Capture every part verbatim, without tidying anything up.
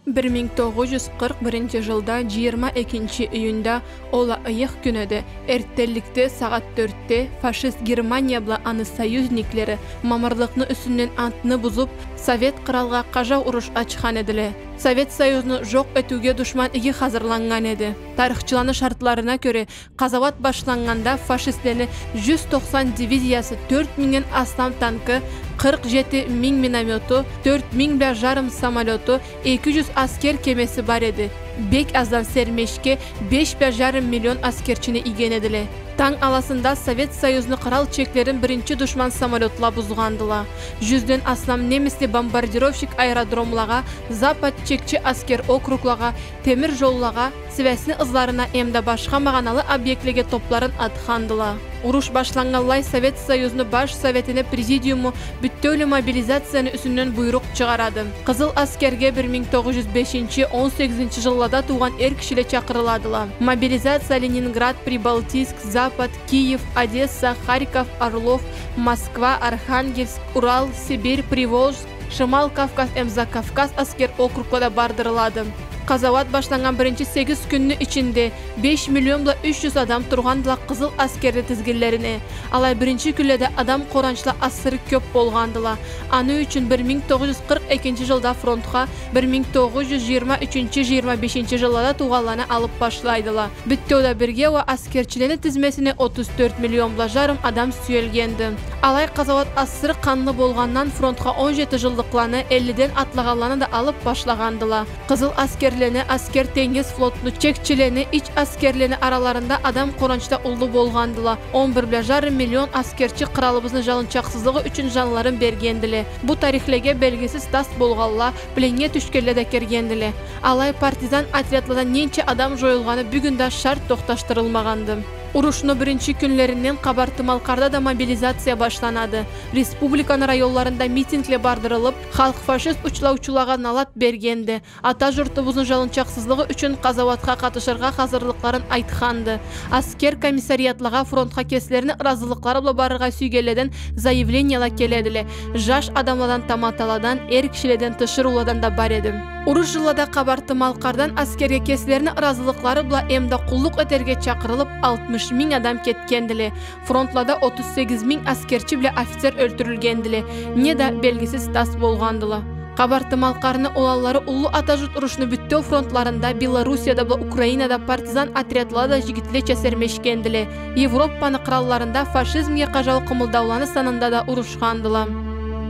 Бир минг тогъуз жюз къыркъ биринчи жылда, жыйырма экинчи июньда, ол а ыйых кюн эди, эрттенликде сагъат тёртде фашист Германия бла аны союзниклери мамырлыкъны юсюнден антны бузуп, Совет Къралгъа къажау уруш ачхан эдиле. Совет Союзну жокъ этиуге душман иги хазырланнган эди. Тарыхчыланы шартларына кёре, къазауат башланнганда фашистлени жюз токъсан дивизиясы, тёрт мингден аслам танкы, къыркъ жети минг миномёту, тёрт минг бла жарым самолёту, эки жюз аскер кемеси бар эди. Бек аздан сермешге беш бла жарым миллион аскерчини ийген эдиле. Танг аласында Совет Союзну кърал чеклерин биринчи душман самолётла бузгъандыла. Жюзден аслам немисли бомбардировщик аэродромлагъа, запад чекчи аскер округлагъа, темир жоллагъа, связьны ызларына эмда башха магъаналы объектлеге топларын атхандыла. Уруш башланнганлай Совет Союзну Баш Советини Президиуму бютеуле мобилизацияны юсюнден буйрукъ чыгъарады. Къызыл аскерге бир минг тогъуз жюз бешинчи, он сегизинчи жыллада туугъан эр кишиле чакъырыладыла. Мобилизация Ленинград, Прибалтийск, Запад, Киев, Одесса, Харьков, Орлов, Москва, Архангельск, Урал, Сибирь, Приволжск, Шимал Кавказ эм Закавказ аскер округлада бардырылады. Къазауат башланнган биринчи сегиз кюнню ичинде беш миллион бла юч жюз адам тургъандыла къызыл аскерни тизгинлерине. Алай биринчи кюнледе адам къоранчла асыры кёп болгъандыла. Аны ючюн бир минг тогъуз жюз къыркъ экинчи жылда фронтха бир минг тогъуз жюз жыйырма ючюнчю, жыйырма бешинчи жыллада туугъанланы алып башлайдыла. Бютеу да бирге уа аскерчилени тизмесине отуз тёрт миллион бла жарым адам сюелгенди. Алай къазауат асыры къанлы болгъандан фронтха он жети жыллыкъланы, эллиден атлагъанланы да алып башлагъандыла. Къызыл аскерлени, аскер тенгиз флотну, чекчилени, ич аскерлени араларында адам къоранчла уллу болгъандыла. Он бир бла жарым миллион аскерчи къралыбызны жалынчакъсызлыгъы ючюн жанларын бергендиле. Бу тарихлеге белгисиз тас болгъанла, пленнге тюшгенле да киргендиле. Алай партизан отрядладан ненча адам жоюлгъаны бюгюн да шарт тохташдырылмагъанды. Урушну биринчи кюнлеринден Къабарты-Малкъарда да мобилизация башланады. Республиканы районларында митингле бардырылып, халкъ фашист учлаучулагъа налат бергенди. Ата журтубузну жалынчакъсызлыгъы ючюн къазауатха къатышыргъа хазырлыкъларын айтханды. Аскер комиссариатлагъа фронтха кеслерини ыразылыкълары бла барыргъа сюйгенледен заявлениела келедиле. Жаш адамладан, таматаладан, эр кишиледен, тиширыуладан да бар эди. Уруш жыллада Къабарты-Малкъардан аскерге кеслерини ыразылыкълары бла эмда къуллукъ этерге чакъырылып, алтмыш минг адам кетгендиле. Фронтлада отуз сегиз минг аскерчи бла офицер ёлтюрюлгендиле, неда белгисиз тас болгъандыла. Къабарты-Малкъарны уланлары Уллу Ата журт урушну бютеу фронтларында, Белоруссияда бла Украинада партизан отрядлада да жигитлеча сермешгендиле. Европаны къралларында фашизмге къажау къымылдауланы санында да урушхандыла.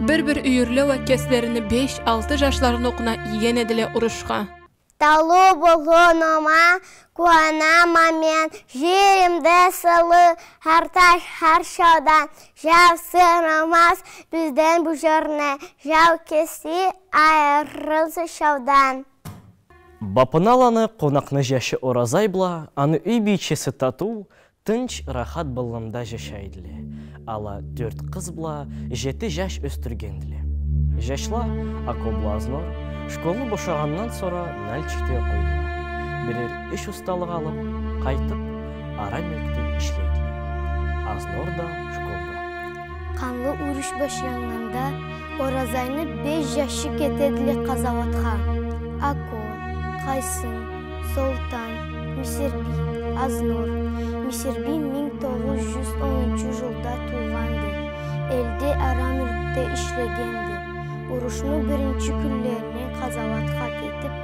Бир-бир юйюрле уа кеслерини беш, алты жашларын окъуна ийген эдиле урушха. Таулу болурума къууанама мен, жеримде сыйлы хар таш, хар шаудан. Жау сыйырмаз бизден бу жерни, жау кеси айырылсын жаудан. Бапыналаны Къонакъны жашы Оразай бла аны юй бийчеси Татыу тынч, рахат быллымда жашайдыле. Ала тёрт къыз бла жети жаш ёсдюргендиле. Жашла, Ако бла Азнор, школну бошагъандан сора Нальчикде окъуйдула. Бирер иш усталыкъ алып, къайтып, ара мюлкде ишлейдиле. Азнор да школда. Къанлы уруш башланнганда, Оразайны беш жашы кетедиле къазауатха. Ако, Къайсын, Солтан, Мисирби, Азнор. Мисирби минг тогъуз жюз онунчу жылда туугъанды. Элде ара мюлкде ишлегенди. Урушну биринчи кюнлеринден къазауатха кетип,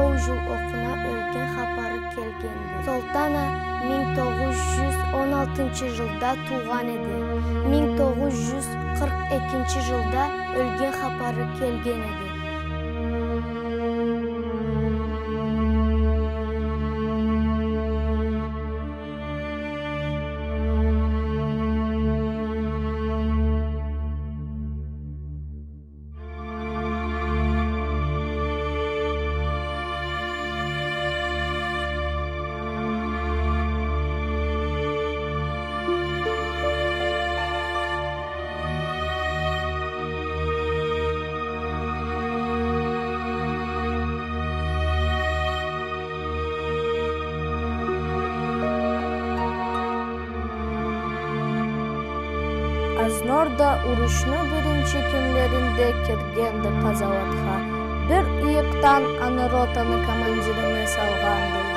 ол жыл окъуна ёлген хапары келгенди. Солтан а минг тогъуз жюз он алтынчы жылда туугъан эди. Минг тогъуз жюз къыркъ экинчи жылда ёлген хапары келген эди. Азнор да урушну биринчи кюнлеринде киргенди къазауатха. Бир ыйыкъдан аны ротаны командирине салгъандыла.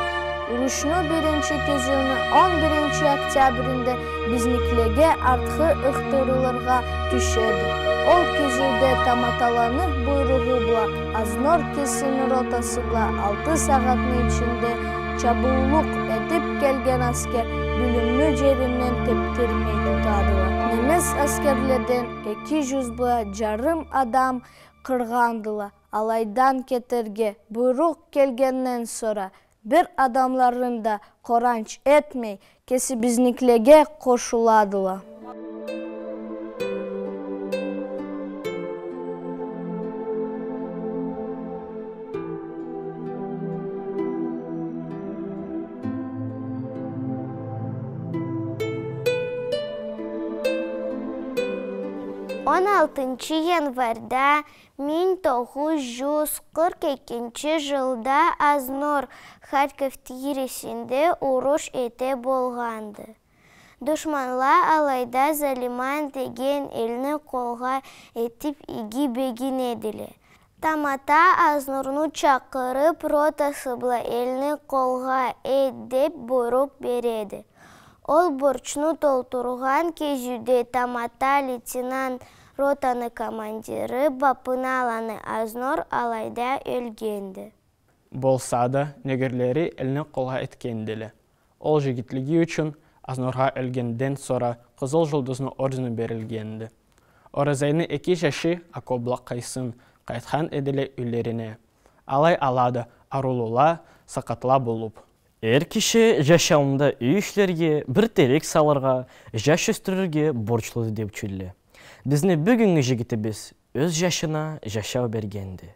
Урушну биринчи кёзюуню он биринчи октябринде бизникилеге артхы ыхтырылыргъа тюшеди. Ол кёзюуде таматаланы буйругъу бла Азнор кесини ротасы бла алты сагъатны ичинде чабыуулукъ этип келген аскер бёлюмню джеринден тепдирмей тутадыла. Немес аскерледен эки джюз бла джарым адам къыргъандыла. Алайдан кетерге буйрукъ келгенден сора, бир адамларын да къоранч этмей, кеси бизникилеге къошуладыла. Он алтынчы январда минг тогъуз джюз къыркъ экинчи джылда Азнор Харьков тийресинде уруш эте болгъанды. Душманла алайда Залиман деген элни къолгъа этип иги бегинедиле. Тамата Азнорну чакъырып, ротасы бла элни къолгъа эт деп буйрукъ береди. Ол борчну толтургъан кёзюуде тамата лейтенант, ротаны командири Бапыналаны Азнор алайда ёлгенди. Болса да, нёгерлери элни къолгъа этгендиле. Ол джигитлиги ючюн Азноргъа ёлгенден сора Къызыл Джулдузну ордени берилгенди. Оразайны эки джашы окоп бла къыйсынып къайтхан эдиле юйлерине. Алай ала да аруулула, сакъатла болуп. Эр киши джашауунда юй ишлерге, бир терек салыргъа, джаш ёсдюрюрге борчлуду деучюдюле. Бизни бюгюннгю джигитибиз ёз джашына джашау бергенди.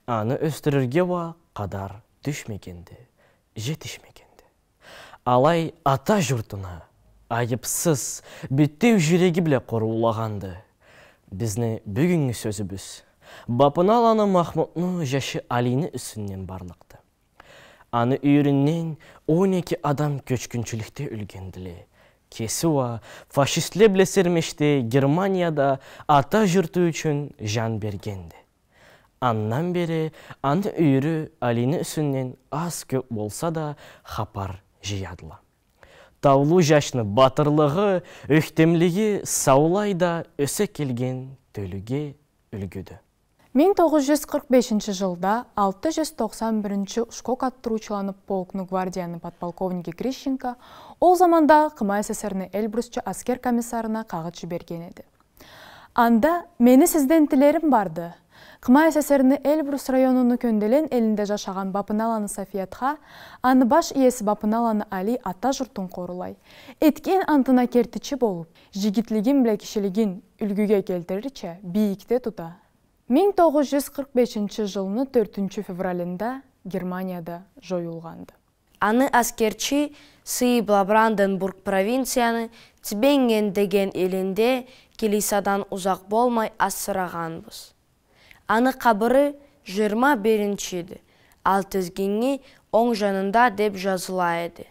Аны ёсдюрюрге уа къадар тюшмегенди, джетишмегенди. Алай ата джуртуна айыпсыз, бютеу джюреги бла къоруулагъанды. Бизни бюгюннгю сёзюбюз Бапыналаны Махмутну джашы Алини юсюнден барлыкъды. Аны юйюрюнден он эки адам кёчгюнчюлюкде ёлгендиле. Кеси уа фашистле бла сермешде Германияда ата джурту ючюн джан бергенди. Андан бери аны юйюрю Алини юсюнден аз-кёп болса да хапар джыядыла. Таулу джашны батырлыгъы, ёхтемлиги саулай да ёсе келген тёлюге юлгюдю. Минг тогъуз джюз къыркъ бешинчи джылда алты джюз токъсан биринчи ушкок аттырыучуланы полкну гвардияны подполковниги Грищенко ол заманда Къымай СССР-ни Эльбрусча аскер комиссарына къагъыт джиберген эди. Анда: «Мени сизден тилерим барды. Къымай СССР-ни Эльбрус районуну Кёнделен элинде джашагъан Бапыналаны Сафиятха аны баш иеси Бапыналаны Али ата джуртун къорулай, этген антына кертичи болуп, джигитлигин бла кишилигин юлгюге келтирирча бийикде тута». Минг тогъуз джюз къыркъ бешинчи джылны тёртюнчю февралында Германияда джоюлгъанды. Аны аскерчи сыйы бла Бранденбург провинцияны Цбенген деген элинде, килисадан узакъ болмай, асырагъанбыз. Аны къабыры джыйырма биринчиди, ал тизгинни онг джанында деп джазыла эди.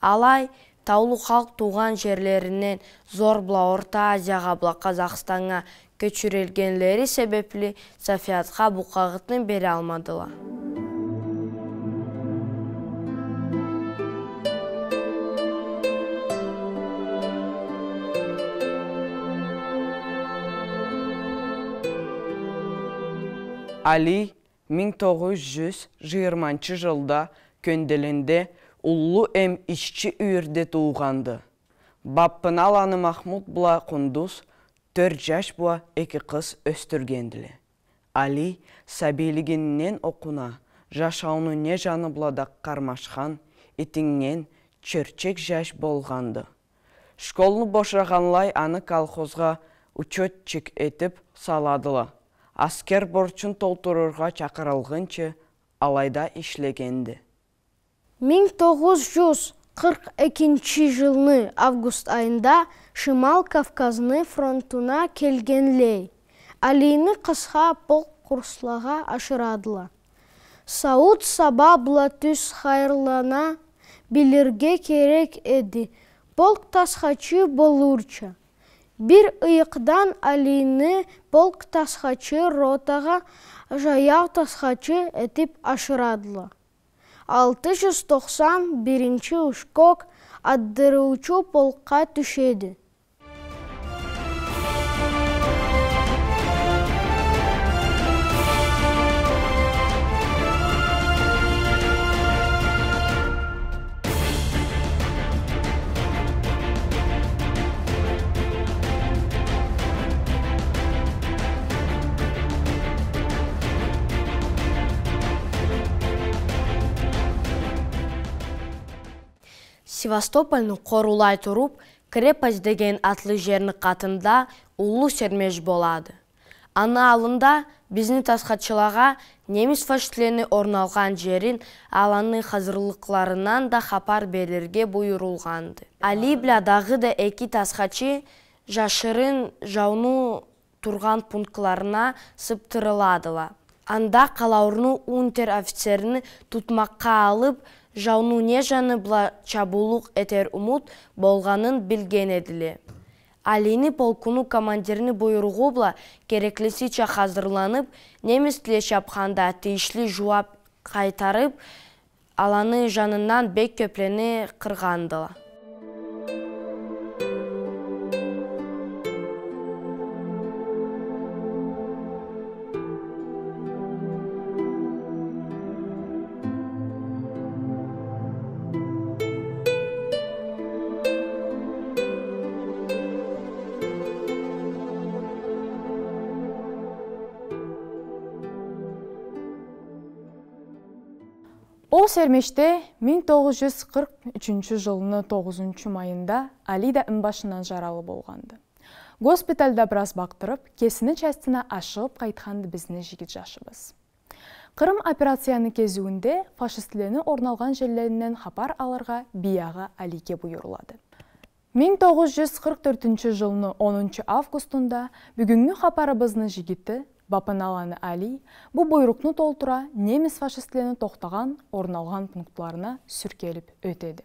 Алай, таулу халкъ туугъан джерлеринден зор бла Орта Азиягъа бла Къазахстаннга кёчюрюлгенлери себепли, Сафиятха бу къагъытны бералмадыла. Али минг тогъуз джюз джыйырманчы джылда Кёнделенде уллу эм ишчи юйюрде туугъанды. Баппыналаны Махмут бла Къундуз тёрт джаш бла эки къыз ёсдюргендиле. Али сабийлигинден окъуна, джашауну не джаны бла да къармашхан, итиннген, чёрчек джаш болгъанды. Школну бошагъанлай, аны колхозгъа учётчик этип саладыла. Аскер борчун толтурургъа чакъырылгъынчы алайда ишлегенди. Минг тогъуз джюз къыркъ экинчи джылны август айында Шимал Кавказны фронтуна келгенлей, Алини къысха полк курслагъа ашырадыла. Сауут-саба бла тюз хайырлана билирге керек эди, полк тасхачы болурча. Бир ыйыкъдан Алини полк тасхачы ротагъа жаяу тасхачы этип ашырадыла. Алты жюз тохсан биринчи ушкок атдырыучу полкъгъа тюшеди. Севастопольну къоруулай туруп, Крепость деген атлы жерни къатында уллу сермеш болады. Аны аллында бизни тасхачылагъа немис фашистлени орналгъан жерин, аланы хазырлыкъларындан да хапар берирге буюрулгъанды. Али бла дагъыда эки тасхачы жашырын жауну тургъан пунктларына сыптырыладыла. Анда къалаурну унтер-офицерни тутмакъгъа алып, жауну не жаны бла чабыулукъ этер умут болгъанын билген эдиле. Алини полкуну командирини буйругъу бла кереклисича хазырланып, немисле чапханда тийишли жууап къайтарып, аланы жанындан бек кёплени къыргъандыла. Ол сермешде минг тогъуз жюз къыркъ ючюнчю жылны тогъузунчу майында Али да имбашындан жаралы болгъанды. Госпитальда бираз бакъдырып, кесини частына ашыгъып къайтханды бизни жигит жашыбыз. Къырым операцияны кезиуюнде фашистлени орналгъан жерлеринден хапар алыргъа биягъы Алиге буюрулады. Минг тогъуз жюз къыркъ тёртюнчю жылны онунчу августунда бюгюннгю хапарыбызны жигити Бапыналаны Али бу буйрукъну толтура, немис фашистлени тохтагъан, орналгъан пунктларына сюркелип ётеди.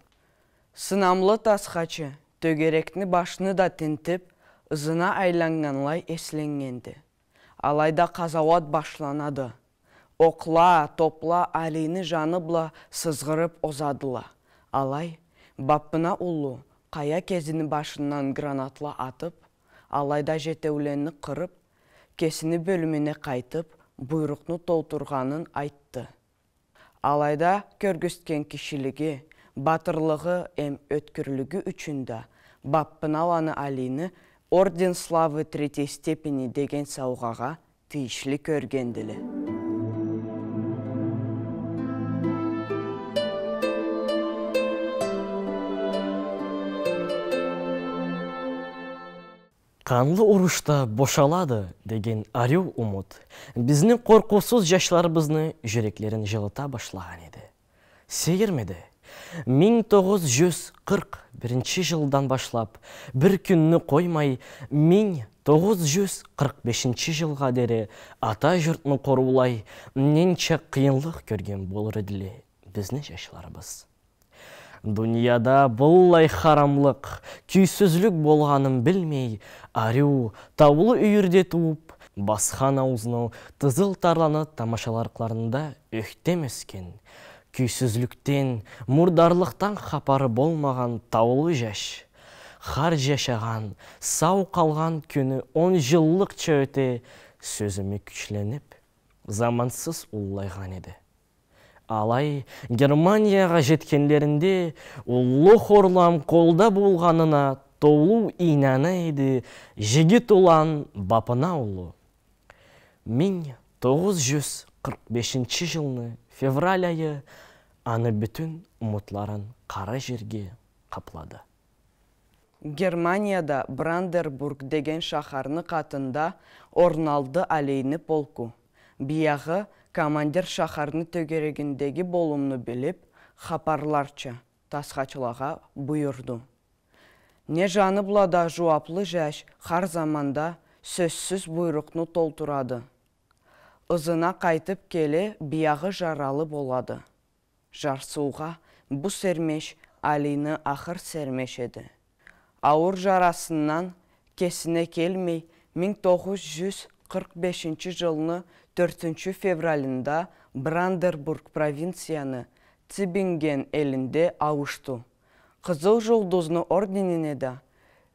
Сынамлы тасхачы тёгерекни башны да тинтип, ызына айланнганлай эсленнгенди. Алайда къазауат башланады. Окъла, топла Алини жаны бла сызгъырып озадыла. Алай Баппына улу къая кезини башындан гранатла атып, алайда жетеуленни къырып, кесини бёлюмюне къайтып, буйрукъну толтургъанын айтды. Алайда кёргюзтген кишилиги, батырлыгъы эм ёткюрлюгю ючюн да Баппыналаны Алини Орден Славы третьей степени деген саугъагъа тийишли кёргендиле. Къанлы уруш да бошалады деген ариу умут бизни къоркъуусуз жашларыбызны жюреклерин жылыта башлагъан эди. Сейирмиди? Минг тогъуз жюз къыркъ биринчи жылдан башлап, бир кюнню къоймай, минг тогъуз жюз къыркъ бешинчи жылгъа дери ата журтну къоруулай ненча къыйынлыкъ кёрген болур эдиле бизни жашларыбыз. Дунияда быллай харамлыкъ, кюйсюзлюк болгъанын билмей, ариу таулу юйюрде тууп, басхан ауузну тызыл тарланы тамашаларыкъларында ёхтем ёсген, кюйсюзлюкден, мурдарлыкъдан хапары болмагъан таулу жаш, хар жашагъан, сау къалгъан кюню он жыллыкъча ёте, сёзюме кючленип, замансыз уллайгъан эди. Алай Германиягъа жетгенлеринде уллу хорлам къолда болгъанына толу ийнана эди жигит улан Бапына улу. Минг тогъуз жюз къыркъ бешинчи жылны февраль айы аны бютюн умутларын къара жерге къаплады. Германияда Бранденбург деген шахарны къатында орналды Алийни полку. Биягъы командир шахарны тёгерегиндеги болумну билип, хапарларча, тасхачылагъа буюрду. Не жаны бла да жууаплы жаш хар заманда сёзсюз буйрукъну толтурады. Ызына къайтып келе, биягъы жаралы болады. Жарсыугъа, бу сермеш Алийни ахыр сермеш эди. Ауур жарасындан кесине келмей, минг тогъуз жюз къыркъ бешинчи жылны тёртюнчю февралында Бранденбург провинцияны Тюбинген элинде ауушду. Къызыл Жулдузну орденине да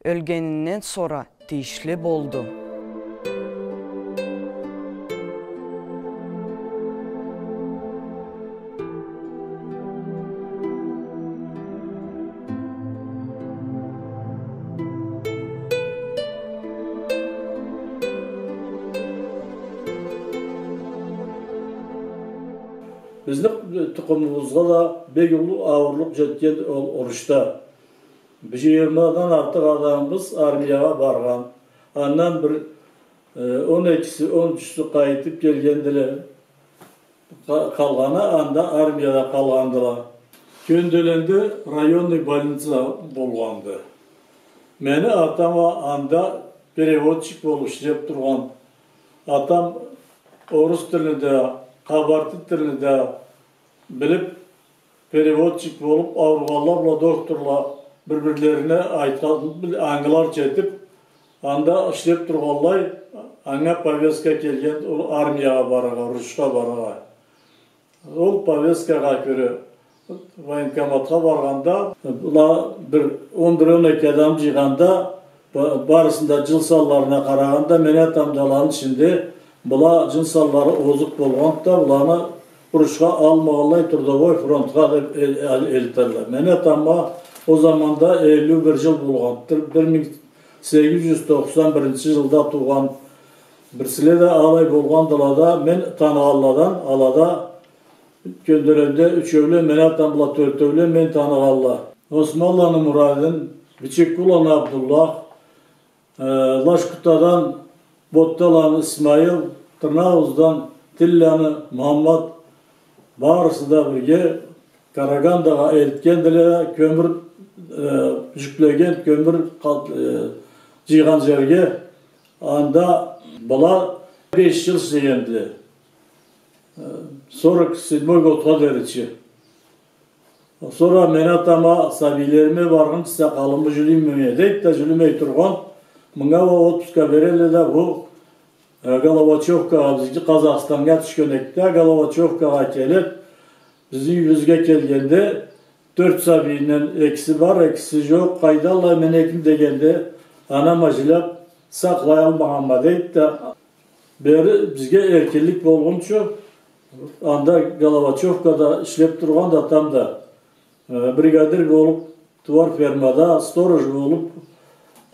ёлгенинден сора тийишли болду. Бизни тукъумубузгъа да бек уллу ауурлукъ жетген ол урушда. Жыйырмадан артыкъ адамыбыз армиягъа баргъан. Андан бир, э, он экиси, он ючюсю къайтып келгендиле. Къа-, къалгъаны анда армияда къалгъандыла. Кёнделенде районный больница болгъанды. Мени атам а анда переводчик болуп ишлеп тургъан. Атам орус тилни да, къабарты тилни да билип, переводчик болуп, ауругъанла бла докторла бир-бирлерине айтхан, ангыларча этип, анда ишлеп тургъанлай, анга повестка келген, ол армиягъа барыргъа, урушха барыргъа. Ол повесткагъа кёре военкоматха баргъанда, была бир он бир, он эки адам жыйгъанда, ба-, барысын да жыл санларына къарагъанда, мени атам да аланы ичинде, была жыл санлары озукъ болгъанды да, буланы урушха алмагъанлай, трудовой фронтха деп эл-, эл-, элтелле. Мени атама ол заманда элли бир жыл болгъанды. Бир минг сегиз жюз токъсан биринчи жылда туугъан. Бирсиле да алай болгъандыла да, мен таныгъанладан, алада Кёнделенде ючеуле, мени атам бла тёртеуле мен таныгъанла. Османланы Мурадин, Бичеккуланы Абдуллах, э, Лашкутадан Ботталаны Исмаил, Тырнакъ Аууздан Тилланы Мухаммат, барысы да бирге Карагандагъа элтгендиле, кёмюр, э, жюклеген, кёмюр къат-, э, жыйгъан жерге. Анда была беш жыл ишлегендиле. Э, сорок седьмой годха деричи. Сора мени атама, сабийлериме баргъынчы сакъалымы жюлюйме дейди да, жюлюмей тургъан. Мынга уа отпуска берелле да, бу, э, Головачёвкагъа, бизге Къазахстаннга тюшген эди да, Головачёвкагъа келип, бизни юйюбюзге келгенде, тёрт сабийинден экиси бар, экиси жокъ, къайдалла, мен эким дегенде, анам а жиляп, сакълаялмагъанма дейди да, бери бизге эркинлик болгъунчу, анда Головачёвкада ишлеп тургъан да, атам да, э, бригадир болуп, тууар фермада, сторож болуп,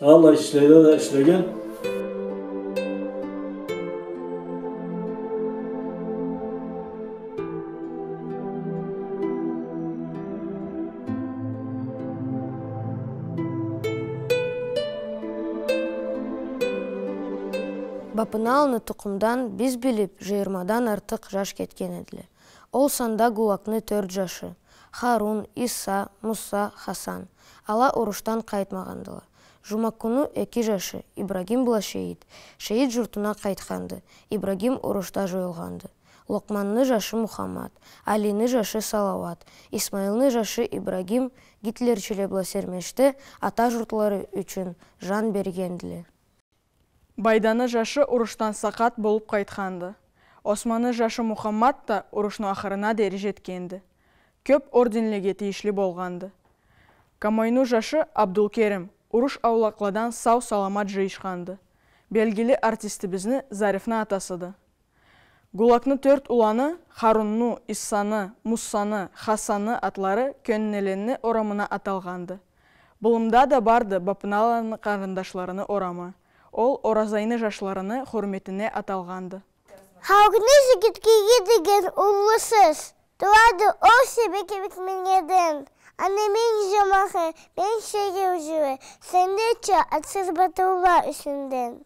алай ишледе да ишлеген. Бапыналаны тукъумдан биз билип жыйырмадан артыкъ жаш кетген эдиле. Ол санда ГУЛАГны тёрт жашы: Харун, Иса, Муса, Хасан. Ала урушдан къайтмагъандыла. Жумаккуну эки жашы, Ибрагим бла Шейит, Шейит журтуна къайтханды. Ибрагим урушда жоюлгъанды. Локъманны жашы Мухаммат, Алини жашы Салауат, Исмаилни жашы Ибрагим гитлерчиле бла сермешде ата журтлары ючюн жан бергендиле. Байданы жашы урушдан сакъат болуп къайтханды. Османны жашы Мухаммат да урушну ахырына дери жетгенди. Кёп орденлеге тийишли болгъанды. Комойну жашы Абдулкерим уруш аулакъладан сау-саламат жыйышханды. Белгили артистибизни Зарифни атасыды. ГУЛАГны тёрт уланы Харунну, Иссаны, Муссаны, Хасанны атлары Кённеленни орамына аталгъанды. Былымда да барды Бапыналаны къарындашларыны орамы. Ол Оразайны жашларыны хурметине аталгъанды. Халкъны жигитлиги деген уллу сёз. Турады ол себе кибик мингеден. Аны минг жомагъы, минг шериу жыры, сенде чы атсыз батырла юсюнден.